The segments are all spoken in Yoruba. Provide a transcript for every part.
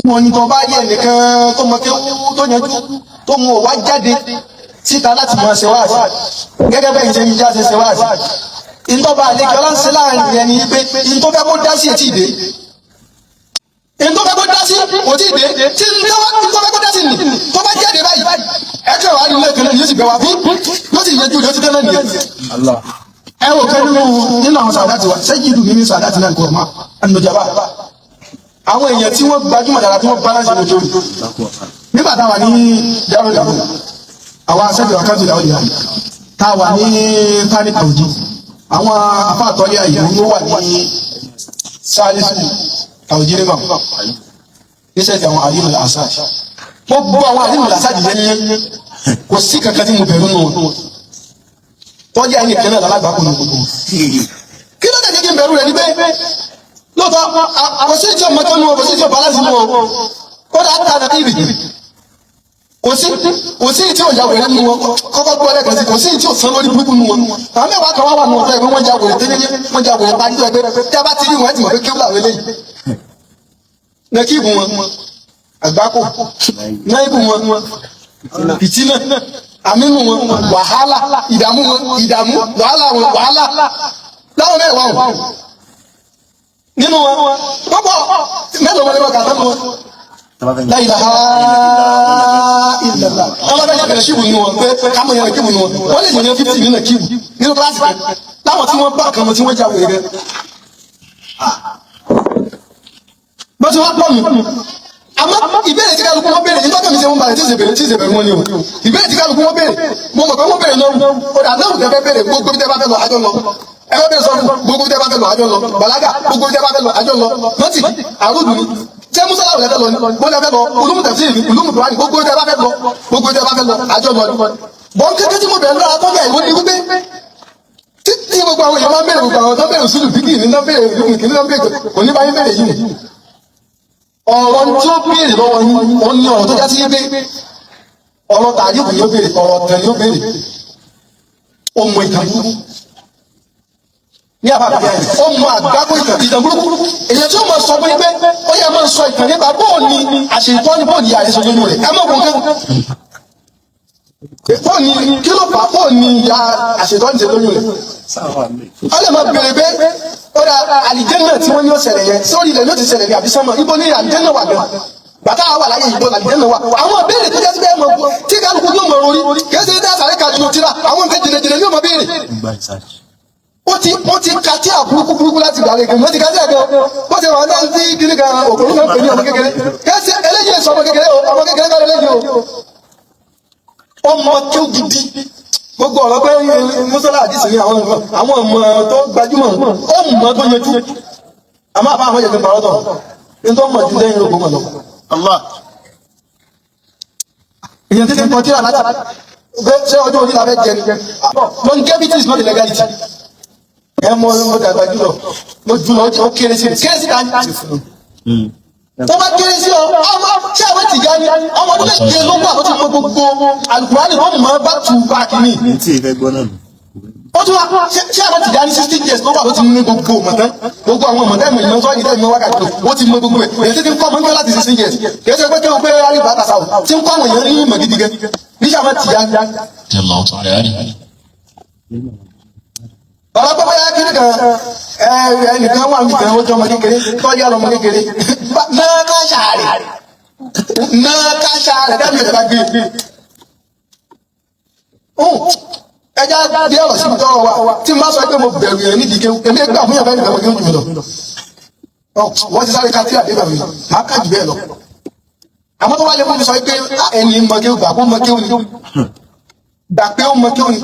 Wọn ní tó bá yẹ nìkan tó mọ kéwú tó yanjú tó mú ọ wá jáde síta láti mọ ṣe wáàsí gẹ́gẹ́ bẹ́ẹ̀ ṣe ń já ṣe ṣe wáàsí. Ìtọ́ba àlejò ọlọ́sẹ̀ láàrin yẹn ni pé ìtọ́ fẹ́ kó dá sí etí ìdè, ìtọ́ fẹ́ kó dá sí kò tí ì dé, tí ìtọ́ fẹ́ kó dá sí nì tó bá jáde báyìí ẹ kẹ́ wàá nílé kan náà yóò sì bẹ̀ wá fún yóò sì yẹjú yóò ti tẹ́ náà nìyẹn. Ẹ wò kẹ́ nínú àwọn sàdáàtì wa sẹ́yìn ìlú mímí sàdáàtì náà kò mọ́ ànàjàbá àwọn èèyàn tí wọ́n gbajúmọ̀ dára tí wọ́n balance lójú nígbà táwa ní dárò dárò àwọn asẹ́bí àkáǹtì ìyàwó ìyá táwa ní tani tàwùjí àwọn afáàtọ́lé àyè ló wà ní sáàlìsù tàwùjí nígbà níṣẹ́ ti àwọn àríwá àṣà gbogbo àwọn àríwá àṣà yẹn kò sí kankan tí mo bẹ̀rù nù wọn tọ́jú àyè nìkan náà lálágbàkùn ní gbogbo kí ló dé kí n bẹ̀rù rẹ̀ ní pé lóòótọ́ kò sí ìjọ mọ́tò nù kò sí ìjọ balance nù o kódà á ta nàbí ibì kò sí ìtí òjà wẹ̀rẹ̀ nù wọn kọ́kọ́ gbọ́ lẹ́ẹ̀kan sí kò sí ìtí òsán lórí burúkú nù wọn. Àwọn mẹ́wàá kan wá wà nù ọ̀tọ̀ ẹ̀gbẹ́ wọ́n já wẹ̀rẹ̀ tẹ́lẹ̀ wọ́n já wẹ̀rẹ̀ parí tó ẹgbẹ́ tí a bá ti rí wọn ẹ̀ ti mọ̀ pé kéwù làwọn eléyìí. Nẹ́kíìbù wọn àgbákò náìbù wọn fìtínà àmínú wọn wàhálà ìdààmú wọn ìdààmú wàhálà wọn wàhálà láwọn mẹ́wàá wọn nínú wọn pọ́pọ́ mélòó wọn lè wọ́n kàtà wọn. La ilaha illallah. Wọ́n bá fẹ́ yẹn kíìbù nínú wọn pé kámọ̀ yẹn kíìbù nínú wọn. Wọ́n lè yẹn 50 nínú kíìbù nínú kíláàsì kan. Láwọn tí wọ́n bá kan wọn tí wọ́n já wèrè rẹ̀. Bó ti wá pọ̀ nù. Àmọ́ ìbéèrè tí kálukú wọn béèrè ìtọ́jú mi ṣe ń balẹ̀ tí ìṣèbèrè tí ìṣèbèrè wọn ni o. Ìbéèrè tí kálukú wọn béèrè mo mọ̀ pé wọ́n béèrè lọ́rùn. Ó dà náà tẹ́ fẹ́ béèrè gbogbo bí tẹ́ bá fẹ́ lọ àjọ lọ. Ẹ bá béèrè sọ́run gbogbo bí tẹ́ bá fẹ́ lọ àjọ lọ. Bàlágà gbogbo bí tẹ́ bá fẹ́ lọ àjọ lọ. Nọ́ọ̀tì àrùdù ni ṣé musala wò lẹ́fẹ̀ lọ ni bó lẹ́fẹ̀ lọ olúmu tẹ̀sí ni olúmu tó wà ní gbogbo tẹ́ bá fẹ́ lọ gbogbo tẹ́ bá fẹ́ lọ àjọ lọ ni. Bọ́n kékeré tí mo bẹ̀rẹ̀ lọ́ra tó bẹ̀ ìwé ni wípé títí gbogbo àwọn èèyàn máa ń bèrè gbogbo àwọn tó ń bèrè sùlù bíkì ní tó ń bèrè kìíní tó ń bèrè kò ní bá yín bèrè yìí ni. Ọ̀rọ̀ tí ó béèrè lọ́wọ́ yín ó ní ọ̀rọ̀ tó já sí pé ọ̀rọ̀ tàríkù yóò béèrè ọ̀rọ̀ tẹ̀ yóò béèrè ó mọ ìtàn burúkú ní àbábí ẹ̀ ó mọ àgbákò ìtàn ìtàn burúkú èyàn tí ó máa sọ fún yín pé ó yẹ máa sọ ìtàn nípa bóò ni àṣetọ́ ni bóò ni ìyá rẹ̀ sọ lóyún rẹ̀ ẹ mọ̀ kó kán bóò ni kí ló fà bóò ni ìyá àṣetọ́ ni ṣe lóyún rẹ̀ ó lè máa béèrè pé ó dà àlìjẹ́nà tí wọ́n ní ó ṣẹlẹ̀ yẹn sórí ilẹ̀ ló ti ṣẹlẹ̀ ní àbí sánmọ̀ ibo ní àlìjẹ́nà wà gan bàtà wà láyé ìbò àlìjẹ́nà wà àwọn béèrè tó jẹ́ sí bẹ́ẹ̀ mọ̀ tí kálukú yóò mọ̀ orí kì í ṣe dá sàrẹ́ kàdúró tíra àwọn nǹkan jìnnìjìnnì yóò mọ̀ béèrè. Ó ti ka tí a burúkú burúkú láti gbà lẹ́gàn ó ti ka tí a gan bó ṣe wà ní àti kíní kan òkòrò náà pè ní ọmọ kékeré kẹsì eléyìí sọ ọmọ kékeré o ọmọ kékeré kọ́ eléyìí o ọmọ tó gidi gbogbo ọ̀rọ̀ pé mùsọ́lá àdìsí ní àwọn ọmọ tó gbajúmọ̀ ó mọ̀ tó yanjú àmọ́ àbá àwọn yẹ̀kẹ́ pàrọ̀tọ̀ ní tó mọ̀ jù lẹ́yìn ogun mọ̀ lọ. Èèyàn títí kọjú àlájà ṣé ọjọ́ orí la fẹ́ jẹ ni longevity is not a legality. Ẹ mọ mo dàgbà jùlọ mo jùlọ ó kéré sí kéré sí ta ni. Tó bá kéré sí ọ ọmọ ṣé àwọn tìjà ni ọmọ ọdún méje ló wà tó ti mọ gbogbo alukurani tó mọ bá tù bá kìíní. Ó tún wá ṣé àwọn tìjà ní 60 years ló wà tó ti ní gbogbo mọ̀tán gbogbo àwọn mọ̀tán ìmọ̀ ìmọ̀ sọ́yìn ìmọ̀ wákàtí ó ti mọ gbogbo ẹ̀ èyí tí ń kọ́ ọmọ nígbà láti 16 years kì í ṣe pé kéwòn pé alíbà àtàṣà ò tí ń kọ́ àwọn èèyàn ní ìmọ̀ gidi gan ní ṣe àwọn tìjà. Ọ̀rọ̀ pé bóyá kiri kan ẹnìkan wà nìkan ó jọ ọmọ kékeré tọ́jú ọmọ kékeré náà káṣá rẹ̀ náà káṣá rẹ̀ dábìí ẹ̀dá gbé ẹja bí ọ̀rọ̀ síbi tọ́rọ̀ wa tí n bá sọ pé mo bẹ̀rù yẹn nídìí kéwù èmi gbà fún yàrá ẹnìkan kéwù jù mí lọ wọ́n ti sáré ká tí àdébà mi máa ká jù bẹ́ẹ̀ lọ àmọ́ tó wá lè fún mi sọ pé ẹni mọ kéwù gbà kó mọ kéwù ni gbà pé ó mọ kéwù ni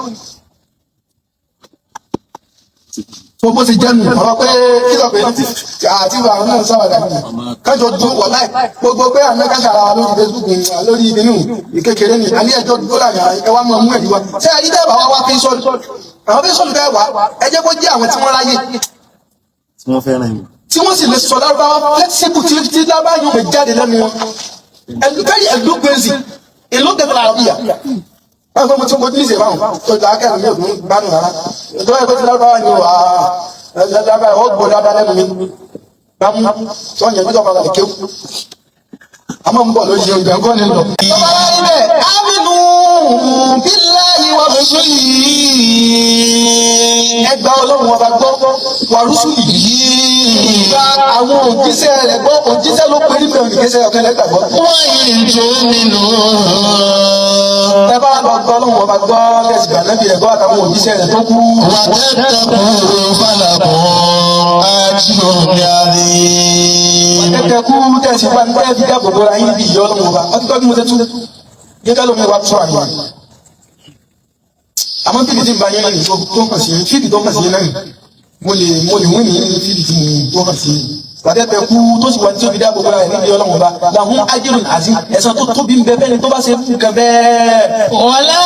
tó bó ti jẹ́nu ọ̀rọ̀ pé kí lọ pé àti àwọn náà sáwàdà kájọ dúró wọ̀ láì gbogbo pé àmì káṣà ara wa lórí Facebook lórí inú ìkékeré ni àní ẹjọ́ dúró láàrin ẹ wá mọ̀ mú ẹ̀rí wa ṣé ẹ̀rí bẹ́ẹ̀ bá wá wá fi sọ́ọ̀lù àwọn fi sọ́ọ̀lù bẹ́ẹ̀ wá ẹ jẹ́ kó jẹ́ àwọn tí wọ́n ráyè tí wọ́n fẹ́ràn yìí tí wọ́n sì lè sọ lárúbáwá flexible tí lárúbáwá yóò fẹ́ jáde lẹ́nu wọn very eloquence ìlú tẹ̀lé àràbíyà báwo tó mo ti mo ti ní ìṣe báwọn tó ta akẹ́rù mi ò tún gbádùn rárá tó yẹ kó ti lárúbáwá ni wà á lárúbáwá ó gbọ́ dáadáa lẹ́nu mi bámú tó yẹn gbọ́dọ̀ padà lè kéwù. Àmọ́ ń bọ̀ lórí ìgbà ńkọ́ ni lọ. Tọ́ba wá rí bẹ́ẹ̀, aminu billahi wa rusulihi. Ẹ gba Ọlọ́run ọba gbọ́, wa rusulihi. Gba àwọn òjíṣẹ́ rẹ̀ gbọ́, òjíṣẹ́ ló perí bẹ́ẹ̀ òjíṣẹ́ ọ̀kan lẹ́gbàgbọ́. وإن تؤمنوا Ẹ bá lọ gbọ́ Ọlọ́run ọba gbọ́, kẹsì gbà nábì rẹ̀ gbọ́ àtàwọn òjíṣẹ́ rẹ̀ tó kú. وتتقوا فلكم أجر عظيم. Tẹ́tẹ́ kú tẹ̀sí wá ní tẹ́ẹ̀fì dáàbò bóra yín bí ìyá Ọlọ́run ọba. Ọtí tọ́jú mo ṣe tú. Gẹ́gẹ́ lómi wa tó àyè. Àmọ́ fídì tí ń ba yín náà nìyí tó hàn sí yín, fídì tó hàn sí yín náà nìyí. Mo lè wí ní fídì tí mo tó hàn sí yín. Tàtẹ́tẹ́ kú tó sì wà ní tí ó fi dáàbò bóra yín níbi Ọlọ́run ọba. Làwọn ajírun àzí ẹ̀san tó tóbi ń bẹ bẹ́ẹ̀ ni tó bá ṣe nǹkan bẹ́ẹ̀. ولا